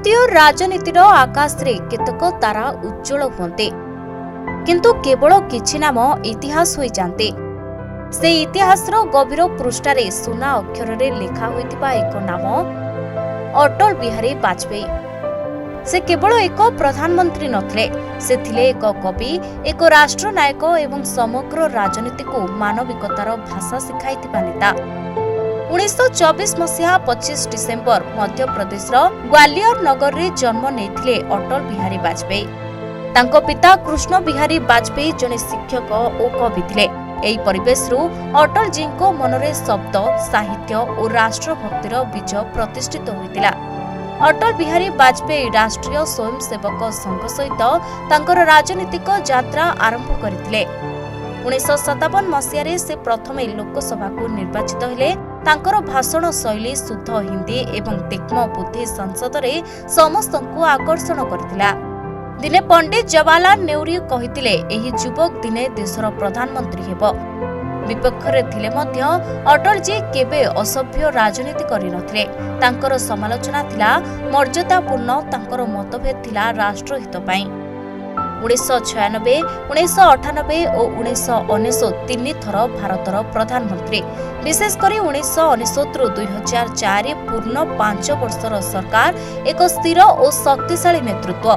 ଭାରତୀୟ ରାଜନୀତିର ଆକାଶରେ କେତେକ ତାରା ଉଜ୍ଜ୍ୱଳ ହୁଅନ୍ତି, କିନ୍ତୁ କେବଳ କିଛି ନାମ ଇତିହାସ ହୋଇଯାଆନ୍ତି। ସେହି ଇତିହାସର ଗଭୀର ପୃଷ୍ଠାରେ ସୁନା ଅକ୍ଷରରେ ଲେଖା ହୋଇଥିବା ଏକ ନାମ ଅଟଳ ବିହାରୀ ବାଜପେୟୀ। ସେ କେବଳ ଏକ ପ୍ରଧାନମନ୍ତ୍ରୀ ନଥିଲେ, ସେ ଥିଲେ ଏକ କବି, ଏକ ରାଷ୍ଟ୍ରନାୟକ ଏବଂ ସମଗ୍ର ରାଜନୀତିକୁ ମାନବିକତାର ଭାଷା ଶିଖାଇଥିବା ନେତା। 1924 ମସିହା 25 ଡିସେମ୍ବର ମଧ୍ୟପ୍ରଦେଶର ଗ୍ୱାଲିୟର ନଗରରେ ଜନ୍ମ ନେଇଥିଲେ ଅଟଳ ବିହାରୀ ବାଜପେୟୀ। ତାଙ୍କ ପିତା କୃଷ୍ଣ ବିହାରୀ ବାଜପେୟୀ ଜଣେ ଶିକ୍ଷକ ଓ କବି ଥିଲେ। ଏହି ପରିବେଶରୁ ଅଟଳଜୀଙ୍କ ମନରେ ଶବ୍ଦ, ସାହିତ୍ୟ ଓ ରାଷ୍ଟ୍ରଭକ୍ତିର ବୀଜ ପ୍ରତିଷ୍ଠିତ ହୋଇଥିଲା। ଅଟଳ ବିହାରୀ ବାଜପେୟୀ ରାଷ୍ଟ୍ରୀୟ ସ୍ୱୟଂସେବକ ସଂଘ ସହିତ ତାଙ୍କର ରାଜନୈତିକ ଯାତ୍ରା ଆରମ୍ଭ କରିଥିଲେ। 1957 ମସିହାରେ ସେ ପ୍ରଥମେ ଲୋକସଭାକୁ ନିର୍ବାଚିତ ହେଲେ। ତାଙ୍କର ଭାଷଣ ଶୈଳୀ, ଶୁଦ୍ଧ ହିନ୍ଦୀ ଏବଂ ତୀକ୍ଷ୍ଣ ବୁଦ୍ଧି ସଂସଦରେ ସମସ୍ତଙ୍କୁ ଆକର୍ଷଣ କରିଥିଲା। ଦିନେ ପଣ୍ଡିତ ଜବାହରଲାଲ ନେହେରୁ କହିଥିଲେ, "ଏହି ଯୁବକ ଦିନେ ଦେଶର ପ୍ରଧାନମନ୍ତ୍ରୀ ହେବ।" ବିପକ୍ଷରେ ଥିଲେ ମଧ୍ୟ ଅଟଳଜୀ କେବେ ଅସଭ୍ୟ ରାଜନୀତି କରିନଥିଲେ। ତାଙ୍କର ସମାଲୋଚନା ଥିଲା ମର୍ଯ୍ୟାଦାପୂର୍ଣ୍ଣ, ତାଙ୍କର ମତଭେଦ ଥିଲା ରାଷ୍ଟ୍ରହିତ ପାଇଁ। 1996, 1998 ଓ 1999, ତିନି ଥର ଭାରତର ପ୍ରଧାନମନ୍ତ୍ରୀ। ବିଶେଷ କରି 1999ରୁ 2004 ପୂର୍ଣ୍ଣ 5 ବର୍ଷର ସରକାର, ଏକ ସ୍ଥିର ଓ ଶକ୍ତିଶାଳୀ ନେତୃତ୍ୱ।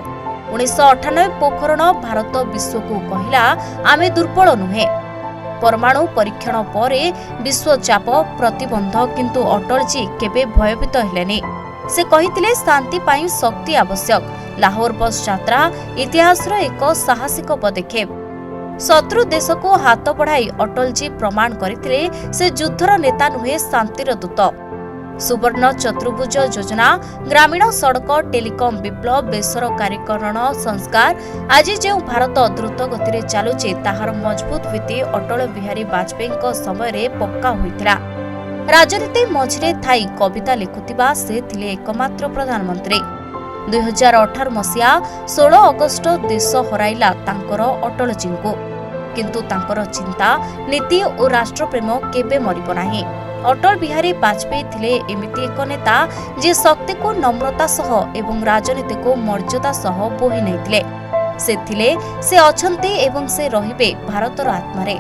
1998 ପୋଖରଣ, ଭାରତ ବିଶ୍ୱକୁ କହିଲା, ଆମେ ଦୁର୍ବଳ ନୁହେଁ। ପରମାଣୁ ପରୀକ୍ଷଣ ପରେ ବିଶ୍ୱ ଚାପ, ପ୍ରତିବନ୍ଧ, କିନ୍ତୁ ଅଟଳଜୀ କେବେ ଭୟଭୀତ ହେଲେନି। ସେ କହିଥିଲେ, ଶାନ୍ତି ପାଇଁ ଶକ୍ତି ଆବଶ୍ୟକ। ଲାହୋର ବସ୍ ଯାତ୍ରା ଇତିହାସର ଏକ ସାହସିକ ପଦକ୍ଷେପ। ଶତ୍ରୁ ଦେଶକୁ ହାତ ବଢ଼ାଇ ଅଟଳଜୀ ପ୍ରମାଣ କରିଥିଲେ, ସେ ଯୁଦ୍ଧର ନେତା ନୁହେଁ, ଶାନ୍ତିର ଦୂତ। ସୁବର୍ଣ୍ଣ ଚତୁର୍ଭୁଜ ଯୋଜନା, ଗ୍ରାମୀଣ ସଡ଼କ, ଟେଲିକମ୍ ବିପ୍ଳବ, ବେସରକାରୀକରଣ ସଂସ୍କାର, ଆଜି ଯେଉଁ ଭାରତ ଦ୍ରୁତ ଗତିରେ ଚାଲୁଛି, ତାହାର ମଜବୁତ ଭିତ୍ତି ଅଟଳ ବିହାରୀ ବାଜପେୟୀଙ୍କ ସମୟରେ ପକ୍କା ହୋଇଥିଲା। ରାଜନୀତି ମଝିରେ ଥାଇ କବିତା ଲେଖୁଥିବା ସେ ଥିଲେ ଏକମାତ୍ର ପ୍ରଧାନମନ୍ତ୍ରୀ। 2018 ମସିହା 16 ଅଗଷ୍ଟ ଦେଶ ହରାଇଲା ତାଙ୍କର ଅଟଳଜୀଙ୍କୁ, କିନ୍ତୁ ତାଙ୍କର ଚିନ୍ତା, ନୀତି ଓ ରାଷ୍ଟ୍ରପ୍ରେମ କେବେ ମରିବ ନାହିଁ। ଅଟଳ ବିହାରୀ ବାଜପେୟୀ ଥିଲେ ଏମିତି ଏକ ନେତା, ଯିଏ ଶକ୍ତିକୁ ନମ୍ରତା ସହ ଏବଂ ରାଜନୀତିକୁ ମର୍ଯ୍ୟାଦା ସହ ବୋହି ନେଇଥିଲେ। ସେ ଥିଲେ, ସେ ଅଛନ୍ତି ଏବଂ ସେ ରହିବେ ଭାରତର ଆତ୍ମାରେ।